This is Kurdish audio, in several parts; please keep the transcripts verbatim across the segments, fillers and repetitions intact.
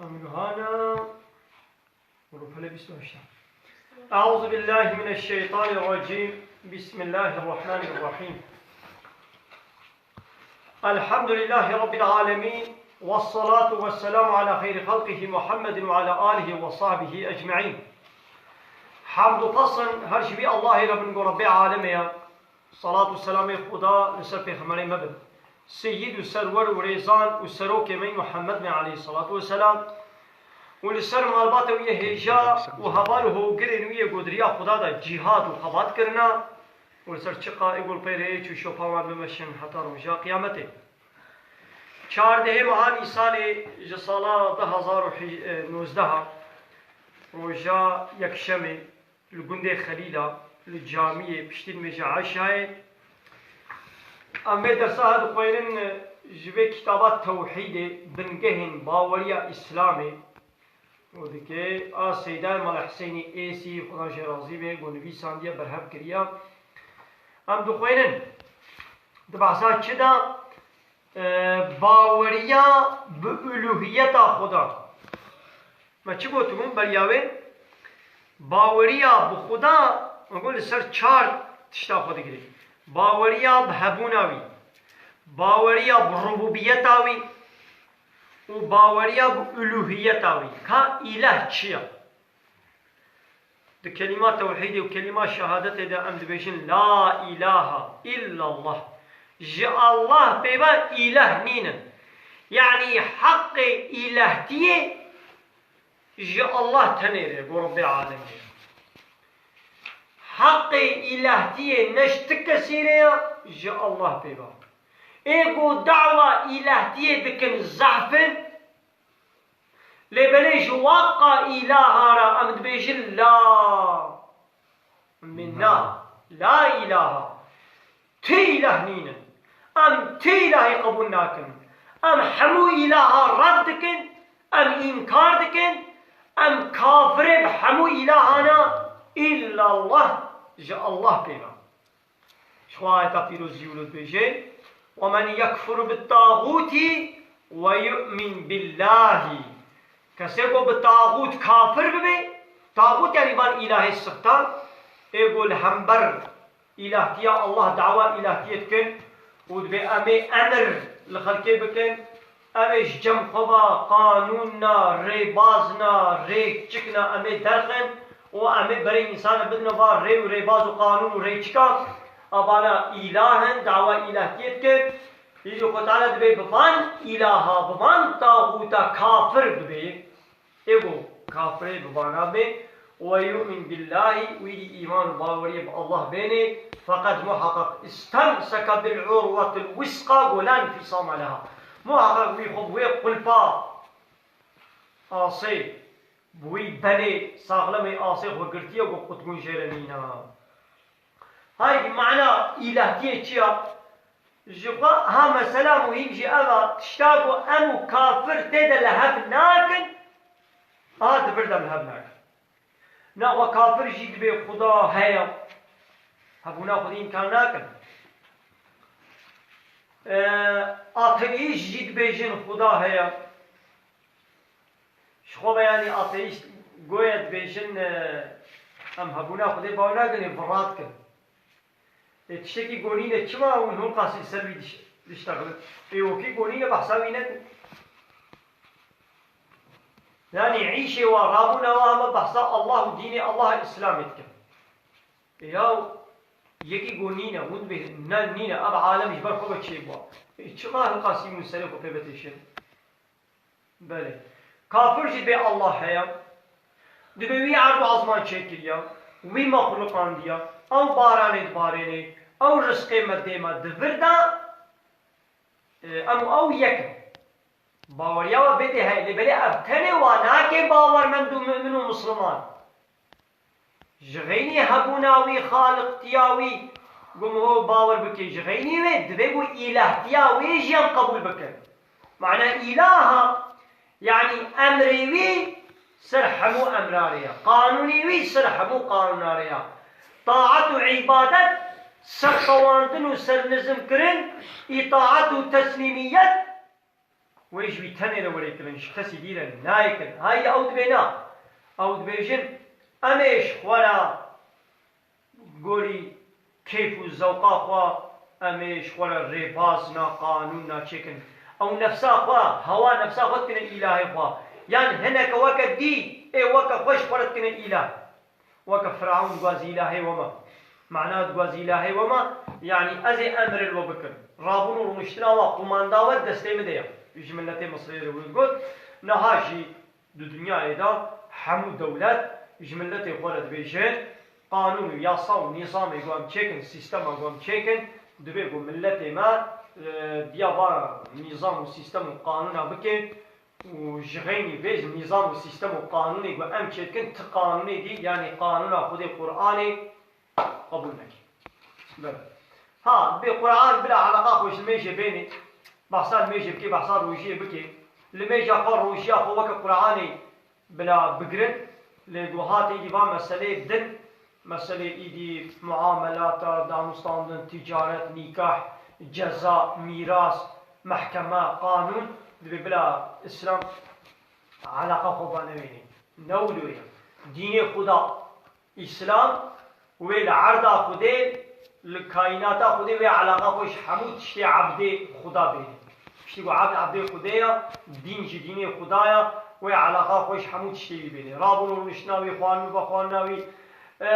Em guhana. Rûpele bîst û heşt. أعوذ بالله من الشيطان الرجيم. بسم الله الرحمن الرحيم. الحمد لله رب العالمين. والصلاة والسلام على خير خلقه محمد وعلى آله وصحبه أجمعين. Hamd û pesn her ji wî Allahê re bin ku Rebbê alemê ye. Salat û selamê Xuda li ser pêxemberê me bin. Seyyid û serwer û rêzan û serokê me Muhammed me aleyhissalatu vesselam û li ser malbata wî yê hêja û heval û hogirên wî yê ku di riya Xuda de cîhad û xebat kirina û li ser çiqa ê ku li pey rêyê çû şopa wan bimeşin heta roja qiyametê. Çardehê meha Nîsanê ji sala du hezar û nozdeh, roja yekşemê, li gundê Xelîla, li camiyê piştî nimêja Eşayê. Em vê dersa dixwînin ji vê kitaba Tewhîdê, bingehên baweriya Îslamê. Û dike a Seydayê Mala Hiseynî Êsî, Xuda jê razî be, ku nivîsandiye, berhev kiriye. Em dixwînin, di behsa çi de? E, baweriya bi uluhiyeta Xuda. Me çi gotibûn beriya wê? Baweriya bi Xuda, me got, li ser çar tişta xwe digire. Baweriya bi hebûna wî, baweriya bi rububiyeta wî û baweriya bi uluhiyeta wî. Ka îleh çi ye? Di kelîma tewhîdê û kelîma şehadetê de em dibêjin, La ilahe illallah. Ji Allah pê ve îleh nînin. Yanî heqê îlehtiyê ji Allah tenê re, go Rebbê alemê. Heqê îlehtiyê ne ji ti kesî re ye, ji Allah pê ve. Ê go dawa îlehtiyê dikin zehf in, lê belê ji waqa îlaha re em dibêjin la, min na, la îlaha. Ti îlah nînin. Em ti îlahî qebûl nakin. Em hemû îlaha red dikin, em înkar dikin, em kafirê bi hemû îlahana îllallah ji Allah pê ve. Ji xwe ayeta pîroz jî wilo dibêje, "Ve men yekfur bit-tağûtî ve yu'min billahî." Kesê ku bi taxût kafir bibe, taxût yanî van îlahê sixta, ê ku li hember îlahtiya Allah dawa îlahtiyê dikin û dibê em ê emir li xelkê bikin, Em ê ji cem xwe ve qanûn ne, rêbaz ne, rêçik ne, em ê derxin û em ê berê însan bidin va rê û rêbaz û qanûn û rêçika. Evana îlah in, dawa îlahtiyê dikin. Îdî Xwe Teala dibê bi van îlaha, bi van taxûta kafir bibê. Ê ku kafirê bi vana bê, "Ve yu'min billahî", wî dî îman û baweriyê bi Allah bênê, feqet muheqeq istemseke bil urwetil wisqa go la infisame leha. Muheqeq wî xwe bi wê qulpa asê, bi wî benê saxlemê asê xwe girtiye ku qutbûn jê re nîne. Hay mana îlahtiyê çi ya? Ji xwe ha mesela muhîm jî ev a, tişta ku em û kafir tê de li hev nakin, ha di vir de li hev nakin. Na we kafir jî dibê Xuda heye. Hebûna Xwedê înkar nakin. E, ateîst jî dibêjin Xuda heye. Ji xwe ve yanî ateîst goye dibêjin, e, em hebûna Xwedê bawer nakin, ê vira dikin. Ê tiştekî gonîne çima hûn hûn qasî li ser wî diş-, diştexilin? Ê wekî gonîne behsa wî nekin. Yanî îşê wa, rabûna wa hema behsa Allah û dînê Allah Îslamê dikin. Ê yaw yekî gonîne, hûn dibê ne nîne, ev alem ji ber xwe ve çêbû. Ê çima hûn qasî hûn serê xwe pê vetêşin? Belê. Kafir jî dibê Allah heye. Dibê wî erd û ezman çêkiriye. Wî mexluqandiye. Ew baranê dibarênê. Ew rizqê me dê me. Di vir de, e, em û ew yek in. Baweriya we vê dê heye. Lê belê ev tenê wa nake bawermend û mu'min û misliman. Ji xeynî hebûna wî, xaliqtiya wî, ku ho bawer bike, ji xeynî wê, divê ku îlahtiya wê jî em qebûl bikin. Mana îlaha, yanî emrê wî ser hemû emran re ye, qanûnê wî ser hemû qanûnan re ye. Taet û îbadet, serqewandin û sernizimkirin, îtaet û teslîmiyet, Wê ji wî tenê re were kirin, ji kesî dî re nayê kirin. Haydi ew dibê na. Ew dibêjin, em ê ji xwe re gorî keyf û zewqa xwe, em ê ji xwe re rêbazna, qanûna çêkin. Ew nefsa xwe, hewa nefsa xwe dikine îlahê xwe. Yan hineke weke dî, ê weke xwe ji xwe re dikine îlah. Weke Firaun diguazî îlahê we me. Mana diguazî îlahê we me, yanî ez ê emrê li we bikim. Rabûn û rûniştina we, qumanda we destê min de ye. Ji miletê Misirê re wî got. Niha jî di dinyayê de hemû dewlet ji miletê xwe re dibêjin, qanûn û yasa û nîzamê ku em çêkin, sîstema ku em çêkin, divê ku miletê me, e, diya va nîzam û sîstem û qanûna bike û ji xeynî vê nîzam û sîstem û qanûnê ku em çêdikin, ti qanûnê dî, yanî qanûna Xwedê Qur'anê qebûl neke. Bele. Ha, bê Qur'an bila eleqa xwe ji limêjê bênê, behsa limêjê bike, behsa rojiyê bike. Limêja xwe, rojiya xwe weke Qur'anê bila bigirin. Lê ku hate îdî va meseleyê din, meseleyê îdî muamelata, danûstandin, tîcaret, nîkah, ceza, mîras, mehkeme, qanûn, divê bila Îslam eleqa xwe va newênê. Ne wilo ye. Dînê Xuda Îslam wê li erda Xwedê, li kaînata Xwedê wê eleqa xwe ji hemû tiştê ebdê Xuda bêne. Piştî ku ebd ebdê Xwedê ya, dîn jî dînê Xuda ya, wê eleqa xwe ji hemû tiştê wî bêne. Rabûn û rûniştina wî, xwarin û vexwarina wî, e,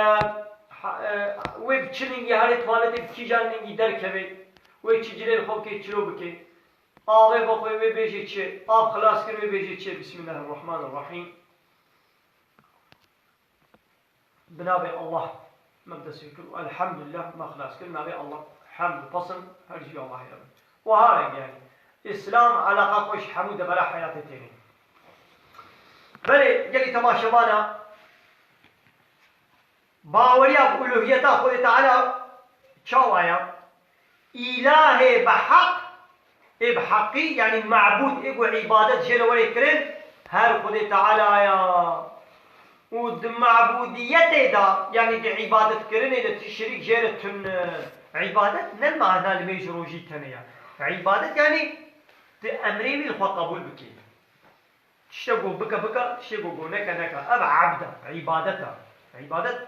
ha-, e, wê bi çi lingî herê tuwaletê, bi kîjan lingî derkeve, wê çi cilê li xwe bike, çilo bike. Avê vexwe wê bêje çi, av xilas kir wê bêje çi. Bismillahirrahmanirrahîm. Bi navê Allah me bi dest kir û elhamdulillah me xilas kir. Navê Allah, hemd û pesn her jî Allahê re be. Wiha reng yanî. Îslam eleqa xwe ji hemû debera heyatê tênê. Belê gelî temaşevana baweriya bi uluhiyeta Xwedê Teala çawa ya? Îlahê bi heq, ê bi heqî, yanî mebûd, ê ku îbadet jê re were kirin, her Xwedê Teala ya. Û di mebûdiyetê de, yanî di îbadetkirinê de tu şirîk jê re tune. Îbadet ne mana limêj rojî tenê ya. Îbadet yanî tu emrê wî li xwe qebûl bikî. Tiştek ku bike bike, tiştek ku neke neke. Ev ebd e, îbadet e. Îbadet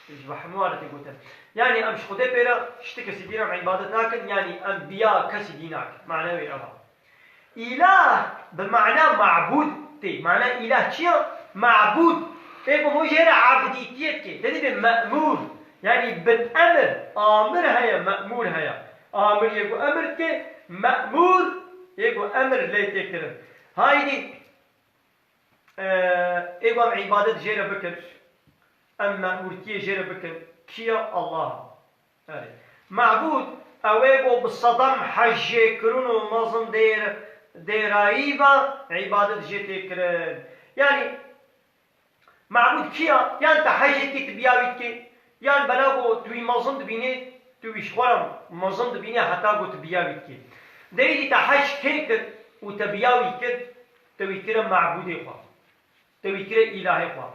ji bi hemû re tê gotin. Yanî em ji Xwedê pê re ji ti kesî dî re em îbadet nakin, yanî em bi ya kesî dî nakin. Mana wê ev e. Îlah bi mana mabûd tê. Mana îlah çi ye? Mabûd. Ê ku hûn jê re ebdîtiyê dike. Te dibê me'mûr. Yanî bin emir. Amir heye, me'mûr heye. Amir yê ku emir dike, me'mûr yê ku emir lê tê kirin. Haydî, e, ê ku em îbadet jê re bikin, em me'mûrtiyê jê re bikin, kî ye? Allah. Erê. Mabûd, ew ê ku bi sedem hejêkirin û mezin dêr-, dêrayî be, îbadet jê tê kirin. Yanî, mabûd kî ya? Yan te hejê dikî tu bi ya wî dikî, yan bela ku tu wî mezin dibînî, tu wî ji xwe re mezin dibînî heta ku tu bi ya wî dikî. Dê îdî te hej kê kir û te bi ya wî kir, te wî kire mabûdê xwe. Te wî kire îlahê xwe.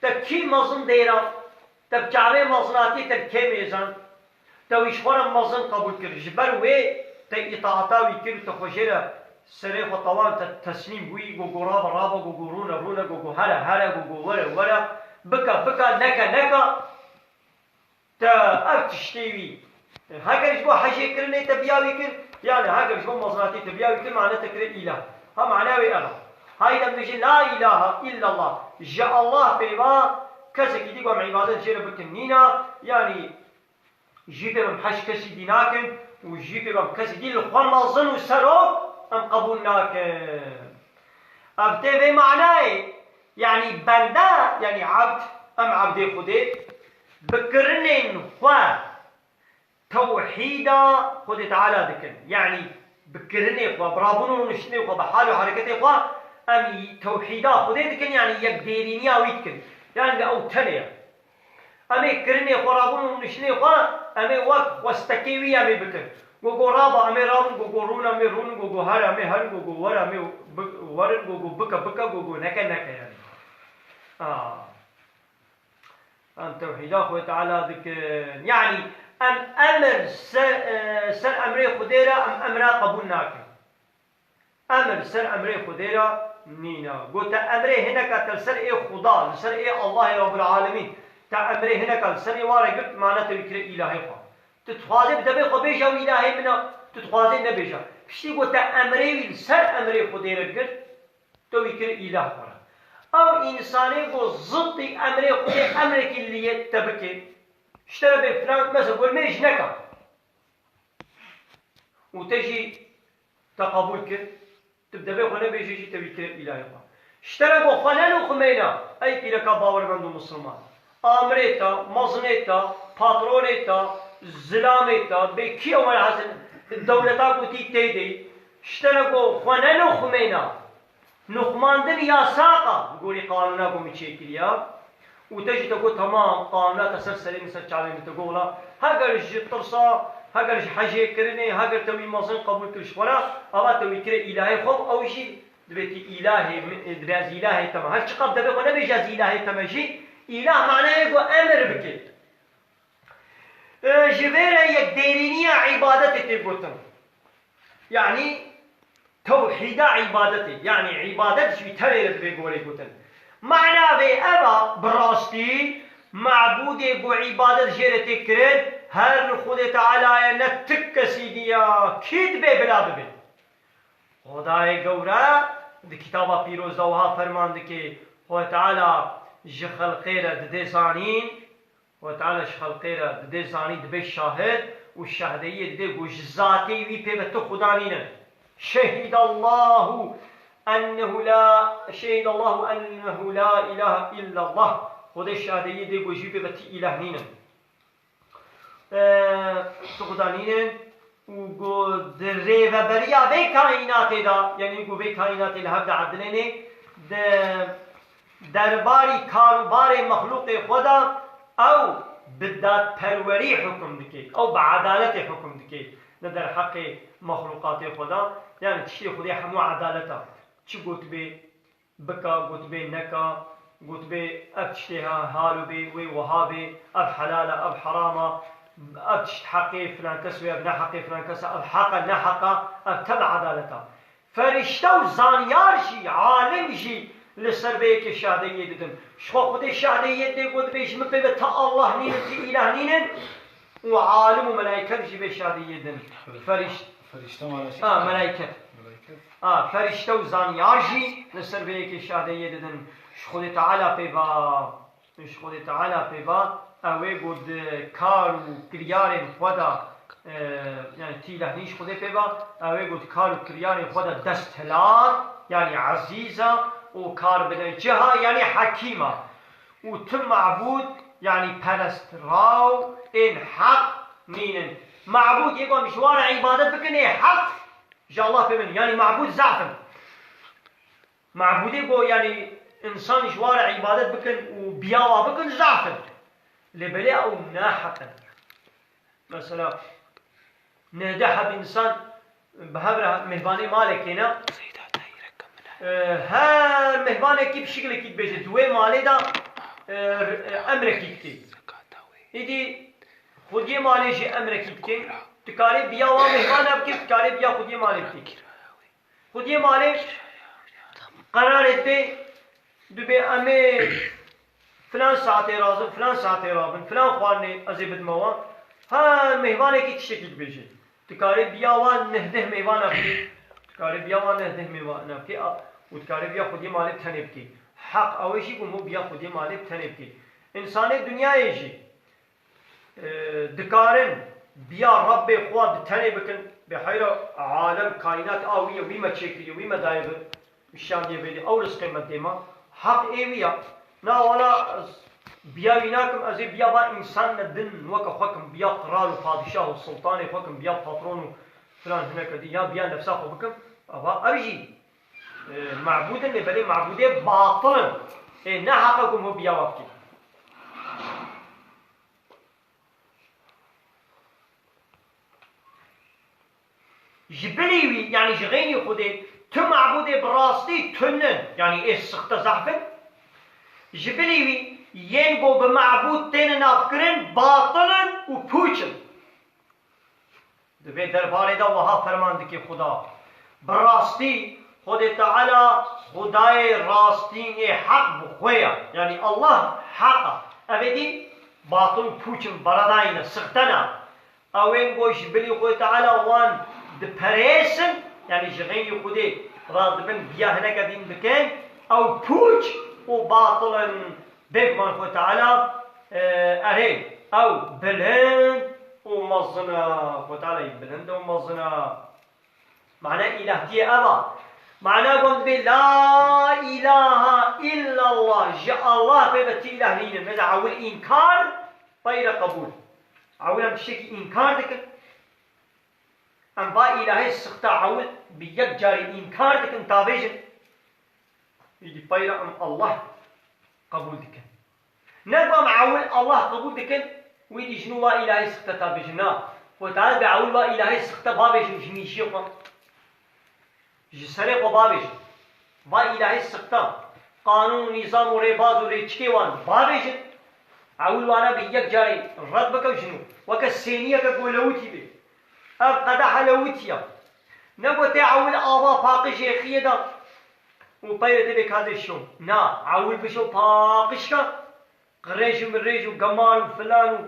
Te kî mezin dêra, te bi çavê mezinatî te li kê mêzan, te wî ji xwe re mezin qebûl kir. Ji ber wê te îtaata wî kir û te xwe jê re serê xwe tawan te teslîm bûyî, go go rabe rabe, go go rûne rûne, go go here here, go go were were, bike bike, neke neke. Te ev tiştê wî, heger ji bo hejê kirinê te bi ya wî kir, yanî heger ji bo mezinatî te bi ya wî kir, mane te kire îlah. Ha mane wê ev e. Hayde em dibêjin la îlahe îllallah. Ji Allah pê ve kesekî dî ku em îbadet jê re bikin nîna, yanî jî pê ve em hej kesî dî nakin û jî pê ve em kesî dî li xwe mezin û serok em qebûl nakin. Ev tê vê manayê. Yanî bende, yanî ebd, em ebdê Xwedê, bi kirinên xwe tewhîda Xwedê Teala dikin. Yanî bi kirinê xwe, bi rabûn û rûniştinê xwe, bi hal û hereketê xwe, em tewhîda Xwedê dikin, yanî yekdêrîniya wî dikin. Yanî ew tenê ye. Em ê kirinê xwe, rabûn û rûniştinê xwe, em ê wek xwestekê wî em ê bikin. Go go raba, em ê rabin, go go rûn, em ê rûnin, go go here, em ê herin, go go were, em ê bi-, werin, go go bike, bike, go go neke, neke yanî. A. Em tewhîda Xwedê Teala dikin. Yanî em emir ser, e, ser emrê Xwedê re em emra qebûl nakin. Emir ser emrê Xwedê re nîne. Got te emrê hineka te li ser ê Xuda, li ser ê Allahê Rabbul Alemîn, te emrê hineka li ser ê wa re girt, mane te wî kire îlahê xwe. Tu dixwazê bi debê xwe bêje ew îlahê min e, tu dixwazê nebêje. Piştî got te emrê wî li ser emrê Xwedê re girt, te wî kir îlah xwe re. Ew însanê ku zidî emrê Xwedê emrekî li yê te bike, ji te re bê filan, mesela, got mêj neka. Û te jî te qebûl kir, tu bi debê xwe nebêjî jî te wî kire îlahê xwe. Ji te re got xwe nenixumêne, ey pîreka bawermend û misilman. Amirê te, mezinê te, patronê te, zilamê te, bê kî ew were hezin, dewleta ku tî tê de, ji te re got xwe nenixumêne. Nixumandin yasax e, gorî qanûna ku min çêkiriya. Û te jî te got, temam, qanûna te ser serê min, ser çavê min, te got, wela, heger ji tirsa, heger ji hejê kirinê, heger te wî mezin qebûl kir ji xwe re, ava te wî kire îlahê xwe, ew jî divê tî îlahê min, divê ez îlahê te me. Her çiqas debê xwe nebêje ez îlahê te me jî, îlah manayê ku emir bike. E, ji vê re yek dêrîniya îbadetê tê gotin. Yanî tewhîda îbadetê. Yanî îbadet ji wî tevê re divê gorê gotin. Mana vê ev a, bi rastî mabûdê ku îbadet jê re tê kirin, her Xwedê Teala ye, ne tik kesî diya. Kî dibê bila bibe? Xwedayê Gewre di Kitaba Pîroz de wiha ferman dike, Xwedê Teala ji xelqê re didê zanîn, Xwedê Teala ji xelqê re didê zanîn, dibe şahid û şahdeyiyê didê ku ji zatê wî pê ve tu xuda nîne. Şehidallahu ennehu la, şehidallahu ennehu la ilahe illallah. Xwedê şahdeyiyê dê ku ji wî pê ve ti îlah nîne. E, tu xuda nîne û ku di rêveberiya vê kaînatê de, yanî ku vê kaînatê li hev de edilênê, di derbarî kar û barê mexlûqê xwe de ew bi dadperwerî hukum dike, ew bi edaletê hukum dike li derheqê mexlûqatê xwe de. Yanî tiştê Xwedê hemû edalet e. Çi gotibê, bika, gotibê neka, gotibê ev tiştê ha-, halo bê, wê wiha bê, ev helal e, ev heram e, ev tişt heqê filan kes wê, ev ne heqê filan kes e, ev heq e, ne heq e, ev tevle edalet e. Ferîşte û zanyar jî, alim jî li ser vê yekê şahdeyiyê didin. Ji xwe Xwedê şahdeyiyê didê, gotibê ji min pê ve ti Allah nînin, ti îlah nînin. Û alim û melayket jî vê şahdeyiyê din. Ferîş-, Ferîşte mana çi? Ha, melayket. Melayket. Ha, ferîşte û zanyar jî li ser vê yekê şahdeyiyê didin. Ji Xwedê Teala pê va, ji Xwedê Teala pê va, ew ê got di kar û kiryarên xwe de, e, yani tî lehnî ji Xwedê pê va, ew ê got kar û kiryarên xwe de desthilat, yani ezîz e û karbinecih e, yani hekîm e. Û tu mabûd, yanî perest raw ên heq nînin. Mabûd yê ku em ji wan re îbadet bikin ê heq ji Allah pê min. Yanî mabûd zaf in. Mabûdê ku yanî însan ji wan re îbadet bikin û biya wa bikin zaf in. Lê belê ew ne heq in. Mesela, neh deh heb însan bi hev re mêvanê malekê ne. Ee, her mêvanekî bi şiklekî dibêje, di wê malê de, e, emrekî dikê. Îdî xwediyê malê jî emrekî dikê. Dikarê biya wan mêvana bikê, dikarê biya xwediyê malê bikê. Xwediyê malê qerarê dibê, dibê em ê filan saetê razin, filan saetê rabin, filan xwarinê ez ê bidime wan. Her mêvanekî tiştekî dibêje. Dikarê biya wan neh deh mêvana bikê. Dikarê biya wan neh deh mêvana bikê. A, û dikarê biya xwediyê malê bi tenê bikê. Heq ew e jî ku hûn biya xwediyê malê bi tenê bikê. Însanê dinyayê jî e, dikarin biya Rebbê xwe di tenê bikin, bê heyra alem, kaînat a wî ye, wî me çêkiriye, wî me daye bi, şandiye bêdî, ew rizqê me dê me, heq ê wî ya. Na wala ez biya wî nakim, ez ê biya va însan me din weke xwe kim, biya qral û padîşah û sultanê xwe kim, biya patron û filan hineke dî, ya biya nefsa xwe bikim, ava ev jî, e, mabûd in, lê belê mabûdê batil in. Ê, ne heq e ku hûn biya wa bikî. Ji bilî wî, yanî ji xeynî Xwedê, tu mabûdê bi rastî tunin, yanî ê sixte zehf in. Ji bilî wî, yên ku bi mabûd têne navkirin, batil in û pûç in. Di vê derbarê de wiha ferman dike Xuda, bi rastî Xwedê Teala Xwedayê rastîn ê heq bi xwe ye. Yanî Allah heq e. Ev ê dî batil û pûç in, beredayî ne, sixte ne. Ew ên ku ji bilî Xwedê Teala wan diperêsin, yanî ji xeyrî Xwedê radibin, biya hineke dîn dikin, ew pûç û batil in. Bêguman Xwedê Teala, e, erê, ew bilind û mezin e. Xwedê Teala yî bilind û mezin e. Mana îlahtiyê ev e. Mana gom dibê la ilahe illallah. Ji Allah pê ve ti îlah nînin. Mesela ewil înkar, peyre qebûl. Ewil em tiştekî înkar dikin. Em va îlahê sixte ewil bi yek carê înkar dikin, tavêjin. Îdî peyre em Allah qebûl dikin. Ne ku em ewil Allah qebûl dikin, wî dî ji nû va îlahê sixte ta bêjin. Na. Xwedê Teala dê ewil va îlahê sixte bavêjin ji mîjiyê xwe. Ji serê xwe bavêjin. Va îlahê sixte. Qanûn û nîzam û rêbaz û rêçikê wan bavêjin. Ewil wana bi yek carê red bike û ji nû. Weke sêniyeke ku lewitî bê. Ev qedehe lewitî ye. Ne ku tê ewil ava paqij êxiyê de û peyre tê bê kazê şo. Na, ewil bişo paqij ke. Qirêj û mirêj û gemar û filan û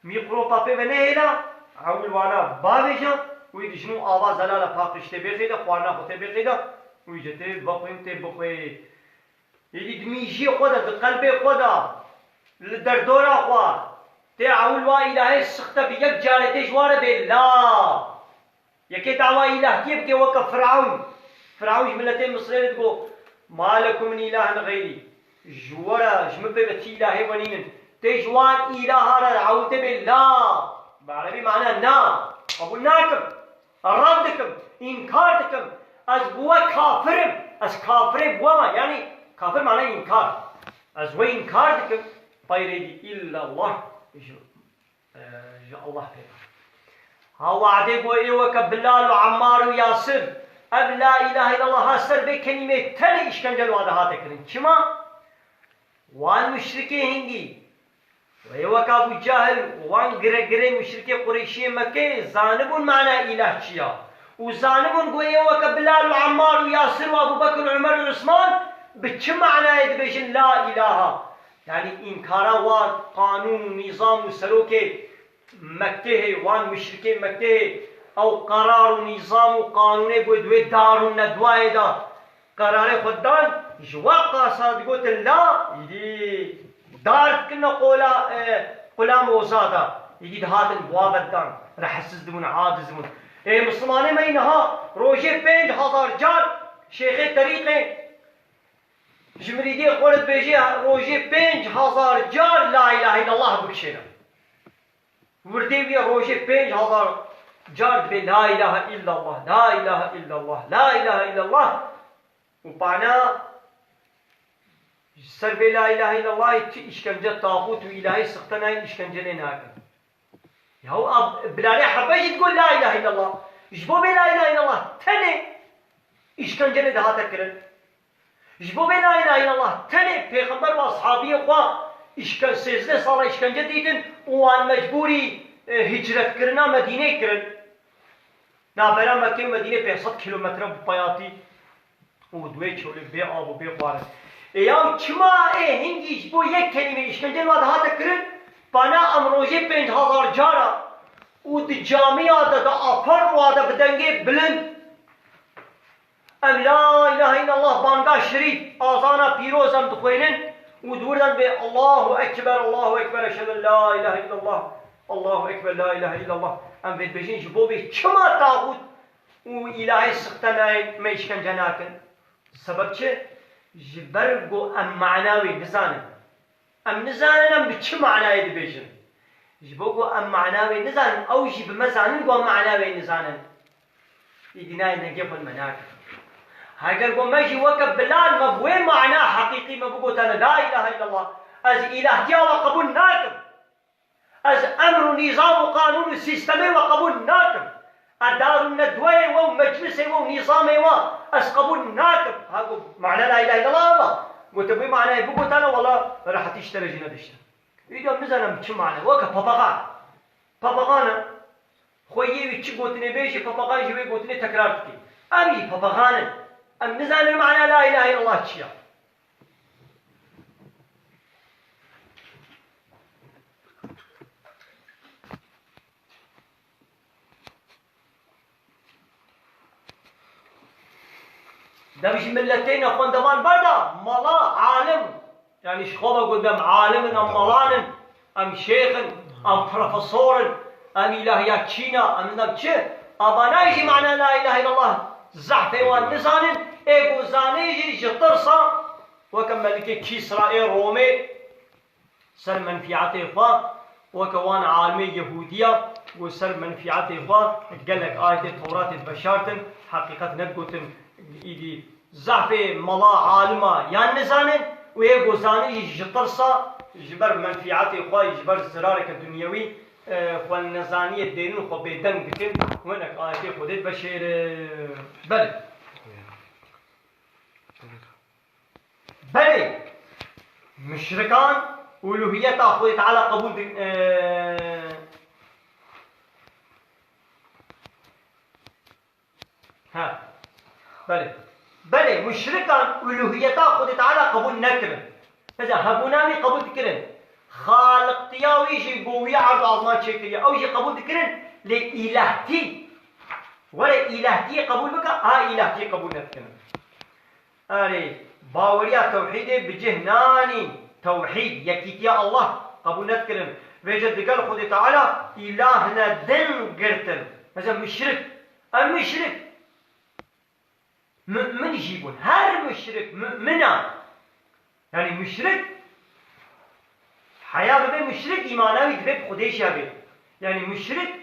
mîkropa pê ve nehêla, ewil wana bavêje, wî dijin û ava zelala paqij tê bêxê de, xwarina xwe tê bêxê de, wî jê tê vexwên tê bixwê. Êdî di mîjiyê xwe de, di qelbê xwe de, li derdora xwe, tê ewil wa îlahê sixte bi yek carê tê ji ware bê la. Yekê dawa îlahtiyê bike weke Firavun. Firavun ji miletê Misrê re digot, "Ma lekum min ilahin xeyrî." Ji we re, ji min pê ve ti îlahê we nînin. Tê ji wan îlaha re ewil tê bê la. Bi erebî mana na. Qebûl nakim. Red dikim. Înkar dikim. Ez bi we kafir im. Ez kafirê bi we me. Yanî kafir mana înkar. Ez we înkar dikim. Xeyrê dî îllallah. Ji e, ji Allah pê ve. Ha wadê ku ê weke Bilal û Emmar û Yasir, ev la ilahe illallah ha ser vê kelîmê tenê îşkence li wa de hate kirin. Çima? Wan muşrikê hingî, wê weke Ebû Cehil, wan giregirê muşrikê Qureyşiyê Mekkeyê zanibûn mana îlah çi ya. Û zanibûn ku ê weke Bilal û Emmar û Yasir û Ebû Bekir û Umer û Usman bi çi manayê dibêjin la ilaha. Yanî înkara wan qanûn û nîzam û serokê Mekkehê, wan muşrikê Mekkehê, ew qerar û nîzam û qanûnê ku di wê dar û nedwayê de qerarê xwe dan, ji we qasa digotin la, îdî dar dikirine qola, e, qula moza de, îdî dihatin bi wa ve dan, rehetsiz dibûn, aciz dibûn. Ê Mislimanê me yî niha rojê pênc hezar car şêxê terîqê Ji mirîdê xwe re dibêje rojê pênc hezar car la ilahe illallah bikişêne. Wirdê wî rojê pênc hezar car dibê la ilahe illallah, la ilahe illallah, la ilahe illallah. Û pana ji ser vê la ilahe illallahê ti îşkence taxût û îlahê sixte nayên, îşkence lê nakin. Yahu Ab-, Bilalê Hebe jî digot la ilahe illallah. Ji bo vê la ilahe illallah tenê îşkence lê dihate kirin. Ji bo vê la ilahe illallah tenê Pêxember û ashabiyê xwe îşke-, sêzdeh sala îşkence dîtin û wan mecbûrî, e, hicretkirina Medîneyê kirin. Navbera Mekke û Medînê pênc sed kîlometre bi payatî û di wê çolê bê av û bê xwarin. Ê yaw çima ê hingî ji bo yek kelîmê îşkence li we dihate kirin? Pana em rojê pênc hezar cara û di camiya de, di aparwa de bi dengê bilind em la ilahe illallah, banga şirîf, azana pîroz em dixwênin û di wir de bê Allahu Ekber, Allahu Ekber, eşhedü en la ilahe illallah, Allahu Ekber, la ilahe illallah. Em vê dibêjin ji bo vê çima taxût û îlahê sixte nayên me îşkence nakin? Sebeb çi? Ji ber ku em mana wê nizanin. Em nizanin em bi çi manayê dibêjin. Ji bo ku em mana wê nizanin, ew jî bi me zanin ku em mana wê nizanin. Îdî nayên dengê xwe li me nakin. Heger ku me jî weke Bilal me bi wê mana heqîqî me bigotane, la ilahe illallah, ez îlahtiya we qebûl nakim. Ez emr û nîzam û qanûn û sîstemê we qebûl nakim. Ez dar û nedweyê we û meclisê we û nîzamê we ez qebûl nakim. Ha, got, mana la ilahe illallah ev e. Got, te bi wê manayê bigotane, wela rehetî ji te re jî nedişte. Îdî em nizanin bi çi mane. Weke papaxan. Papaxan e. Xwe yê wî çi gotinê bê jî, papaxan jî wê gotinê tekrar dike. Em jî papaxan in. Em nizanin mana la ilahe illallah çi ye. Dev ji miletê nexwendevan berda, mala, alim. Yanî ji xwe ve gotin em alim in, em malan in, em şêx in, em profesor in, em îlahiyatçî ne, em nizam çi. Ava nayê jî mana la ilahe illallah zehfê wan nizanin, ê ku zanê jî ji tirsa, weke melikê Kîsra ê Romê, ser menfîetê xwe, weke wan alimê Yehûdiya ku ser menfîetê xwe gelek ayetê Tewratê diveşartin, heqîqet nedigotin, îdî zehfê mala alima yan nizanin û yê ku zanî jî ji tirsa, ji ber menfîetê xwe, ji ber zirareke dinyewî, e, xwe nezaniyê dêrîn xwe bêdeng dikin, hinek ayetê Xwedê diveşêrin. Belê. Belê, muşrikan uluhiyeta Xwedê Teala qebûl di-, e, he, belê. Belê, muşrikan uluhiyeta Xwedê Teala qebûl nekirin. Mesela hebûna wî qebûl dikirin. Xaliqtiya wî jî bo wî erd û azman çêkiriye. Ew jî qebûl dikirin, lê îlahtî, were îlahtiyê qebûl bike, ha îlahtiyê qebûl nedikirin. Erê, baweriya tewhîdê bi cih nanîn. Tewhîd, yekîtiya Allah, qebûl nedikirin. Vêce digel Xwedê Teala îlahine din girtin. Mesela muşrik. Em muşrik. Mu'min jî bûn. Her muşrik, mu'min e. Yanî muşrik, heya bibe muşrik, îmana wî divê bi Xwedê jî hebe. Yanî muşrik,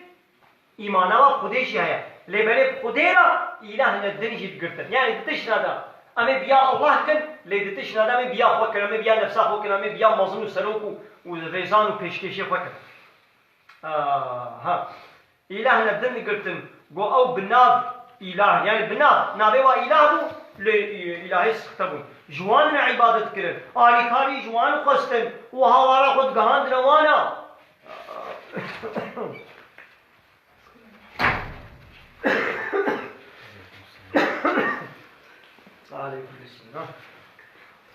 îmana wa bi Xwedê jî heye. Lê belê bi Xwedê re îlahine din jî digirtin. Yanî di tiştna de em ê bi ya Allah kin, lê di tiştna de em ê bi ya xwe kin, em ê bi ya nefsa xwe kin, em ê bi ya mezin û serok û, û rêzan û pêşkêşê xwe kin. Aha. Îlahine din digirtin, got ew bi nav îlah, yanî bi nav, navê wa îlah bû, lê îlahê sixte bûn. Ji wan re îbadet kirin, alîkarî ji wan xwestin û hawara xwe digihandine wana.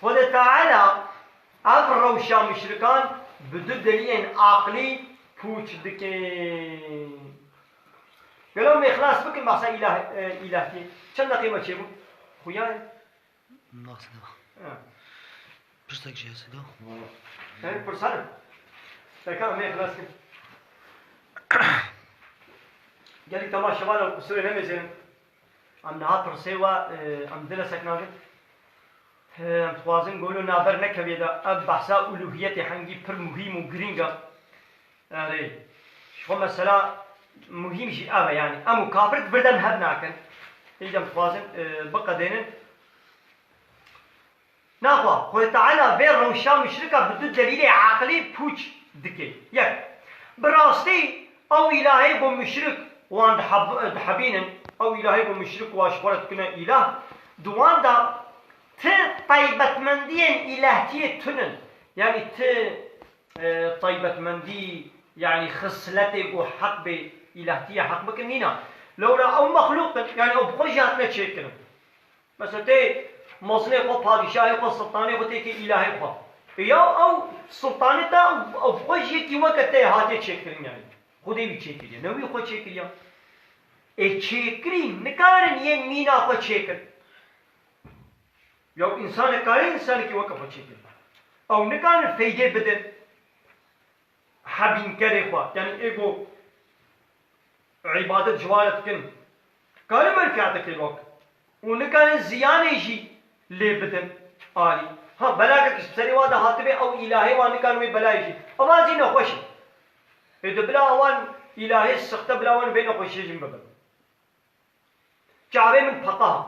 Xwedê Teala ev rewşa muşrikan bi du delîlên aqlî pûç dike. Gelo em ê xilas bikin behsa îlah-, e, îlahtiyê. Çend deqê me çêbû? Xuya ye? Nasıl? Ha. Pirsek jî hese da. Her pirsanim. Teka em ê xilas bikin. Gelî temaşevan û qusûrê nemêzênin. Em niha pirsê we, e, em dilesek nakin. E, em dixwazin golo naber nekevê de ev behsa uluhiyetê hengî pir muhîm û girîng e. Erê, ji xwe mesela muhîm jî ev e, yanî em û kafir di vir de hev nakin. Êdî em dixwazin, e, biqedênin. Naxwe, Xwedê Teala vê rewşa muşrika bi du delîlê aqilî pûç dike. Yek, bi rastî ew îlahê ku muşrik wan diheb-, dihebînin, ew îlahê ku muşrik wan ji xwe re dikine îlah, di wan de ti taybetmendiyên îlahtiyê tune ne. Yanî ti, e, taybetmendî, yanî xisletê ku heq bê îlahtiyê heq bikin nîne. Lewra ew mexlûq in, yanî ew bi xwe jî hatine çêkirin. Mesela tê mezinê xwe, padîşahê xwe, sultanê xwe, tê kê îlahê xwe. E ya ew sultanê te, ew, ew xwe jî yekî weke te hatiye çêkirin yanî. Xwedê wî çêkiriye. Ne wî xwe çêkiriye. Ê çêkirî nikarin yên mîna xwe çêkin. Ya însanek kare însanekî weke xwe çêkin. Ew nikarin feydê bidin. Hebînkerê xwe, yanî ê ku îbadet ji wan re dikin, karin menfîetekê li wan kin û nikarin ziyanê jî lê bidin alî. Ha, belakek ji serê wan de hatibe, ew îlahê wan nikarin wê belayê jî. Evan jî nexweş in. Ê di bila wan îlahê sixte bila wan vê nexweşiyê jî bibin. Çavê min peqah.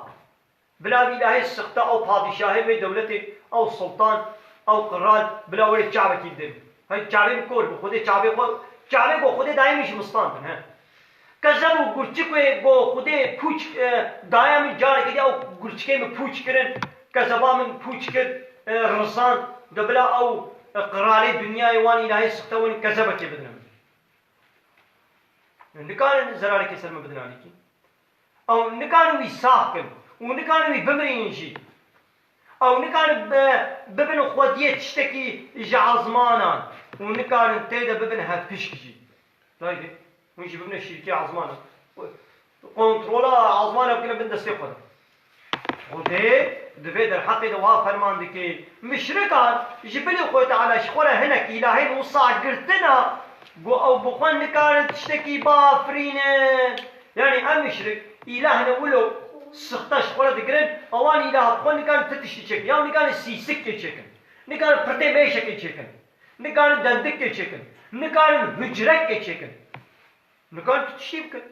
Bila vî îlahê sixte, ew padîşahê wê dewletê, ew sultan, ew qral, bila were çavekî bidin. Hey çavê min kor bû, Xwedê çavê xwe, çavê ku Xwedê dayê min ji min standin, he. Kezeb û gurçik wê ku Xwedê pûç, e, daya min carekê dî ew gurçikê min pûç kirin, kezeba min pûç kir, e, rizan, de bila ew, e, qiralê dinyayê wan îlahê sixte win kezebekê bidin min. Nikarin zerarekê ser min bidin alîkî. Ew nikarin wî sax kin. û nikarin wî bimirînin jî. Ew nikarin bi-, bibin xwediyê tiştekî ji ezmanan û nikarin tê de bibin hevpişk jî. Dayê, hûn jî bibine şirîkê ezmanan. Kontrola ezmanan bikine bin destê xwe de. Xwedê di vê derheqê de wa ferman dike, mişrikan ji bilî Xwedê Teala ji xwe re hinek îlahên wisa girtina, ku ew bi xwe nikarin tiştekî bafirînin. Yanî ev mişrik, îlah hene wilo sixte ji xwe re digirin, ewan îlah bi xwe nikarin ti tiştî çêkin. Ya nikarin sîsikê çêkin, nikarin pirtê mêşekê çêkin, nikarin dendikê çêkin, nikarin hucrekê çêkin. Nikarin tu tiştî bikin.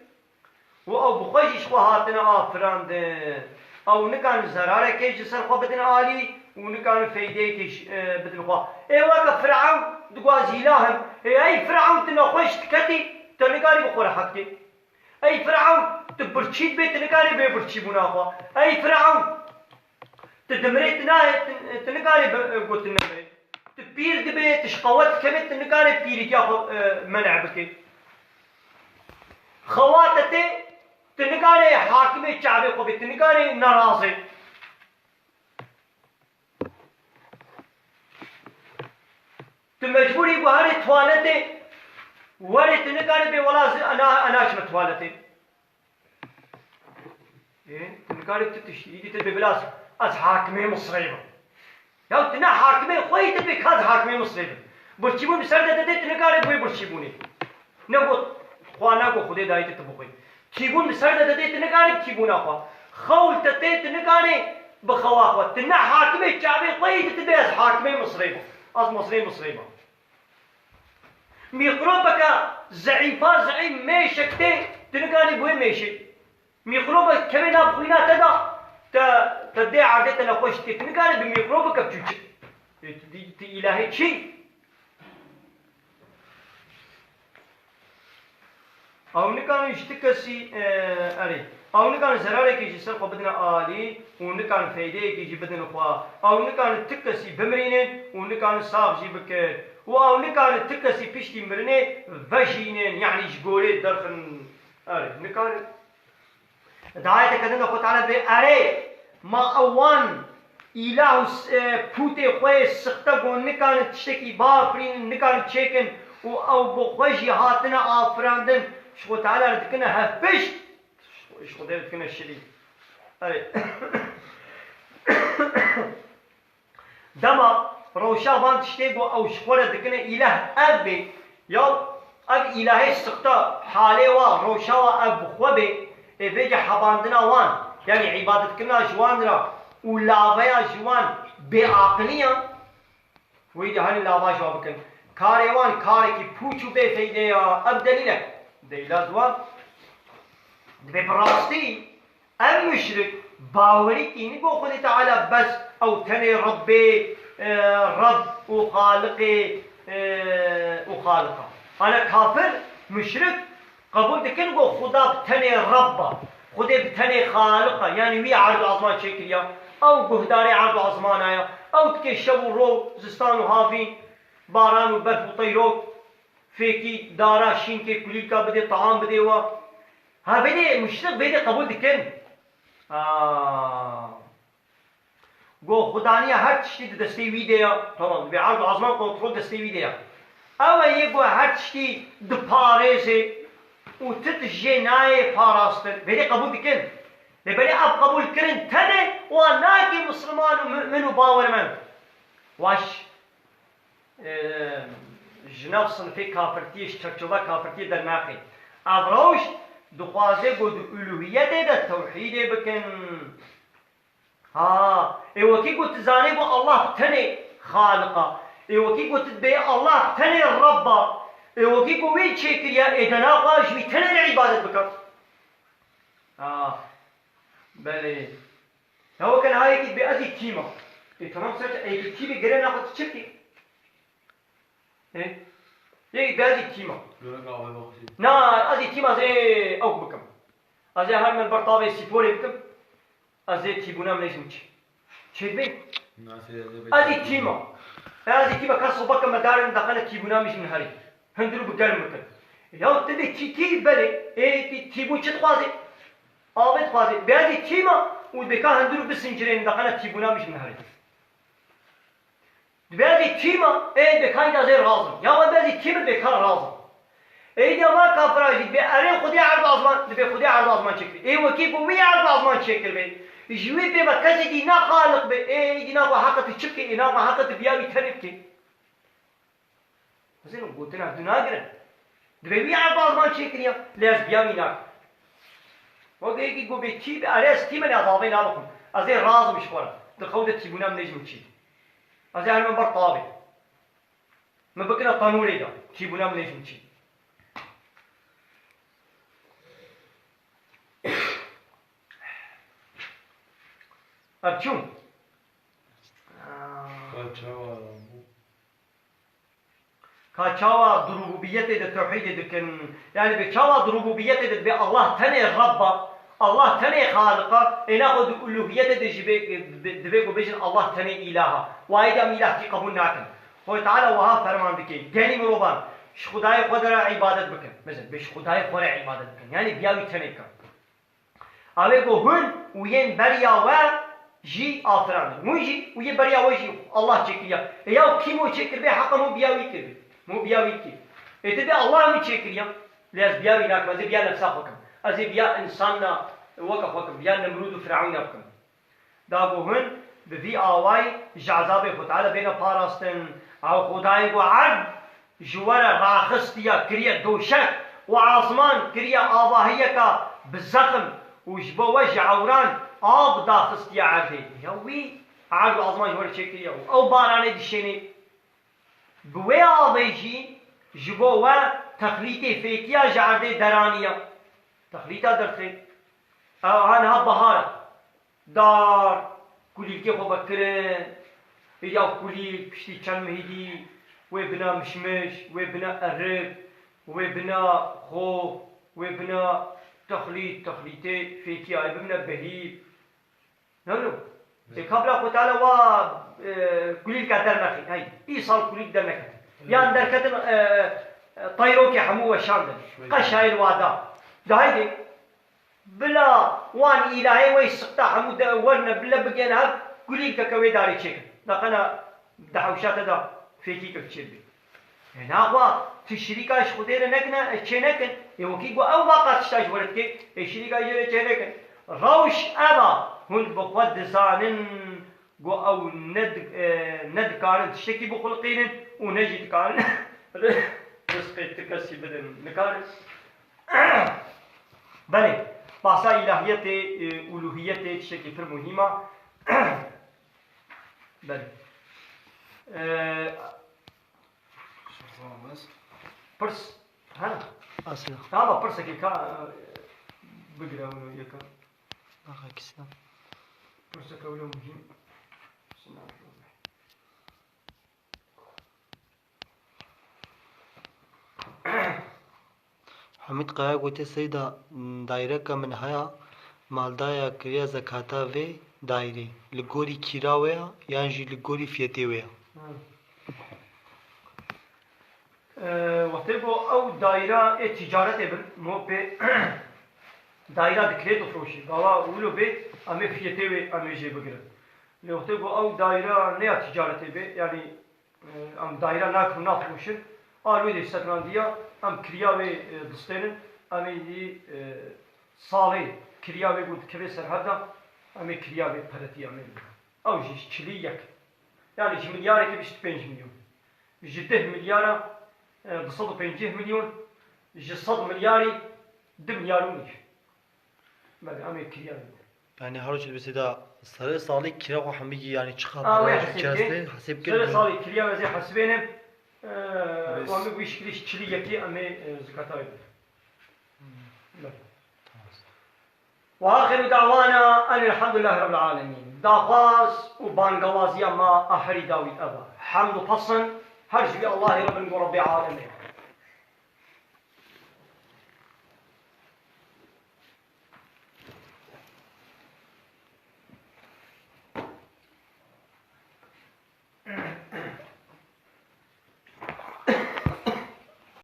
Û ew bi xwe jî ji xwe hatine afirandin. Ew nikarin zerarekê ji ser xwe bidin alî û nikarin feydeyekê ji, e, bidin xwe. Ê weke Firewn digwaz îlah im. Ê ey Firewn tu nexweş diketî, tu nikarî bi xwe rehet kê. Ey Firewn tu birçî dibê, tu nikarî bê birçîbûna xwe. Ey Firewn tu dimirê, tu nayê, tu, tu nikarî bi, e, gotin nemirê. Tu pîr dibê, tu ji qewet dikevê, tu nikarê pîrîtiya xwe, e, menê bikê. Xewa te tê, tu nikarê hakimê çavê xwe bê, tu nikarê nerazê. Tu mecbûrî ku herê tuwaletê werê, tu nikarê bê wela ez, ez na-, ez naçime tuwaletê. Ê, tu nikarî tu tiştî, îdî tu bê bila ez, ez hakimê Misirê bim. Ya tu ne hakimê xwe yî, tu bê ka ez hakimê Misirê bim. Birçîbûn bi ser de didê, tu nikarî bi wê birçîbûnê. Ne got xwe, ne got Xwedê dayî tu, tu bixwî. Tîbûn bi ser de didê, tu nikarî bi tîbûna xwe. Xewl te tê, tu nikarî bi xewa xwe. Tu ne hakimê çavê xwe yî, tu bê ez hakimê Misirê bim. Ez Misirê, Misirê bim. Mîkrobeke zeîfa zeîf mêşek tê, tu nikarî bi wê mêşê. Mîkrobek kevê nav xwîna te de, te, te dê erdê te nexweş dike. Tu nikarî bi mîkrobeke biçûçik. Ê, tu, tu, tu îlahê çi? Ew nikarin ji ti kesî, e, erê. Ew nikarin zerarekê ji ser xwe bidine alî û nikarin feydeyekê jî bidin xwe. Ew nikarin ti kesî bimirînin û nikarin sax jî bikin. Û ew nikarin ti kesî piştî mirinê vejînin, yanî ji gorê derxin. Erê, nikarin. Di ayeteke din de Xwe Teala dibê, erê, ma ew wan îlah û s-, e, pûtê xwe yê sixte ku nikarin tiştekî bafirînin, nikarin çêkin û ew bi xwe jî hatine afirandin, ji Xwe Teala re dikine hevpişt, ji Xwedê re dikine şirîk. Erê. Dema rewşa van tiştê ku ew ji xwe re dikine îleh ev bê, ya ev îlahê sixte halê wa, rewşa wa ev bi xwe bê, ê vêce hebandina wan, yanî îbadetkirina ji wan re û laveya ji wan bêaqiliyan, wê de hanî lava ji wan bikin. Karê wan karekî pûç û bêfeyde ya, ev delîlek. Delîla ziwan dibê bi rastî Ev muşrik bawerî tîni ku Xwedê Teala bes ew tenê Rebbê, e, Rebb û Xaliqê, e, û Xaliq e. Ana kafir, muşrik qebûl dikin ku Xuda bi tenê Rebb e. Xwedê bi tenê Xaliq e. Yanî wî erd û ezman çêkiriya. Ew guhdarê erd û ezmana ya. Ew dikê şev û roj, zistan û havîn, baran û berf û teyrok, fêkî dara şînkê kulîlka bidê, team bidê we. Ha, vêdê muşrik vêdê qebûl dikin. Aa. Go xudaniya her tiştî di destê wî de ya. Tamam, dibê erd û ezman kontrol destê wî de ya. Ew e yê go her tiştî diparêzê û ti tişt jê nayê parastin. Vêdê qebûl dikin. Lê belê ev qebûl kirin tenê wan nakê misilman û mu'min û bawermend. Waş. E, ji nav sinifê kafirtiyê, ji çerçova kafirtiyê dernaxê. Ev rewş dixwaze ku di uluhiyetê de tewhîdê bikin. Ha, ê wekî ku tu zanê ku Allah bi tenê Xaliq e. Ê wekî ku tu dibê Allah bi tenê Rebb e. Ê wekî ku wî çêkiriye, ê de naxwe ji wî tenê re îbadet bikin. Ha, belê. Ya weke niha yekî dibê ez î tîm a. Ê, tamam, ser ê tu tîmî gere naxwe tu çi bikî? Ê? Yekî dibê ez î tîm a. Gerek avê bakışın. Na, ez î tîm a, ez ê ew bikim. Ez ê her min ber tavê spor bikim. Ez ê tîbûna min ê ji min çi? Çêdibê? Nasıl yazıyor? Ez î tîm a. Ez î tîm a, ka soba ke me darin daxile tîbûna min ji min herî. Hundir û bi germ bikin. Ya tu dê tî, tî belê. Ê, tî, tîbûn çi dixwazê? Avê dixwazê. Bê ez î tîm a û dibê ka hundir û bisincirên, daqena tîbûna min ji min herê. Dibê ez ê tîm a, ê dibê ka ez ê razim. Ya we ez ê tîm, dibê ka razim. Ê dî ama kafira jî dibê erê Xwedê erd azman, dibê Xwedê erd azman çêkirî. Ê wekî ku wî erd azman çêkiribê, ji wî pê ve kesê dî ne xaliq be, ê dî naxwe heqe tu çi bikê, ê naxwe heqe tu biya wî tenê bikê. Hizir û gotina du nagirin. Dibê wî erd azman çêkiriya, lê ez biya wî nakim. Weke yekî got bê tî be, erê ez tî me, ez avê nabixwim. Ez ê razim ji xwe re. Di xew de tîbûna min nêjim çî. Ez ê herim ber tavê. Min bikine tenûrê de. Tîbûna min nêjim çî. Ev çûn. Ka çawa bû? Ka çawa di rububiyetê de tewhîdê dikin? Yani bi çawa di rububiyetê de dibê Allah tenê Rabb a, Allah tenê Xaliq a, êna xwe di uluhiyetê de jî bê, dibê ku bêjin Allah tenê îlah a. Wayê de em îlah tî qebûl nakin. Xwedê Teala wiha ferman dike, genî mirovan, ji Xwedayê xwe de re îbadet bikin. Mesela, bê ji Xwedayê xwe re îbadet bikin. Yani biya wî tenê bikin. Ew ê ku hûn û yên beriya we jî afirandin. Hûn jî û yê beriya we jî Allah çêkiriya. Ê ya kî mo çêkiribê, heqan hûn biya wî kiribê. Hûn biya wî kiribê. Ê tu bê Allah min çêkiriya. Lê ez biya wî nakim, ez ê biya nefsa xwe kim. Ez ê biya insana weke xwe kim, biya Nemrûd û Firawîna bikim. Da ku hûn bi vî awayî ji ezabê Xwe Teala bêne parastin. Ew Xwedayê ku erd ji we re raxistiye, kiriye doşek û azman kiriye avahiyeka bi zexm û ji bo we ji ewran av daxistiye erdê. Ya wî erd û azman ji we re çêkiriye û ew baranê dişênê. Bi wê avê jî ji bo we texlîtê fêkiya ji erdê deraniye. Texlîta derxê. Ew ha niha bahar e. Dar, kulîlkê xwe vekirin, êdî ew kulîlk piştî çend mehî dî wê bina mişmiş, wê bina erik, wê bina xox, wê bina texlît, texlîtê fêkî, ay bibine behîv. Ne wilo? Ê kabla Xwe Teala wa, e, kulîlka dernexî, hey, îsal kulîlk derneketin. Yan derketin, e, e, tayrokê hemû weşandin. Qeşayên wa da. Da heydê. Bila wan îlahê wey siqta hemû de werine bile bigên hev, kulîlkeke wê darê çêkin. Daqena di hewşa te de fêkî kir çêbî. E, naxwa tu şirîka ji Xwedê re nekine, e, çê nekin. Ê wekî ku ew vaqa tişta ji we re dike, ê şirîka jê re çê nekin. Rewş ev a, hûn bi xwe dizanin ku ew ne di-, e, ne dikarin tiştekî bixulqînin û ne jî dikarin rizqê ti kesî bidin. Nikarin. Belê, bahsa îlahiyetê, e, uluhiyetê tiştekî pir muhîm a. Belê. E, pirs, hene? Asya. Tamam, pirsekê ka, e, bigire wilo yeka. Naxa kisna. Pirseke wilo muhîm. Hamîd Kaya gote, Seyda, daîreka min haya, maldaya kiriya zekata vê daîrê li gorî kîra wê ya yan jî li gorî fiyetê wê ya? Hı. E, wextê ku ew daîra ê tîcaretê bin, mo pê daîra dikrê difroşî. Gava wilo bê, em ê fiyetê wê em ê jê bigirin. Lê wextê ku ew daîra ne ya tîcaretê bê, yanî Em daîra nakin û nafroşin. A wê dê sekinandiya, em kiriya wê, e, distênin, em ê dî, e, salê kiriya wê ku dikeve ser hev de, em ê kiriya wê peretiya me bidin. Ew jî çilî yek. Yani ji milyarekî bîst û pênc milyon. Ji deh milyara, e, du sed û pêncî milyon, ji sed milyarî du milyar û nîv. Belê, em ê kiriya bidin. Yani her çi dibê da serê salê kira xwe hemî, yani çiqa para hesê kir, hesê kir. Serê salê kiriya ez ê hesibênim. Ee, wan bi wî şikilî çilî yekê em ê, e, zikata wê bidin. Belê. Ve axiru da'wana enil hamdülillahi rabbil alemin. Daxwaz û bangewaziya me a herî dawî ev e. Hemd û pesin her ji wî Allahê re bin ku Rebbê alemê.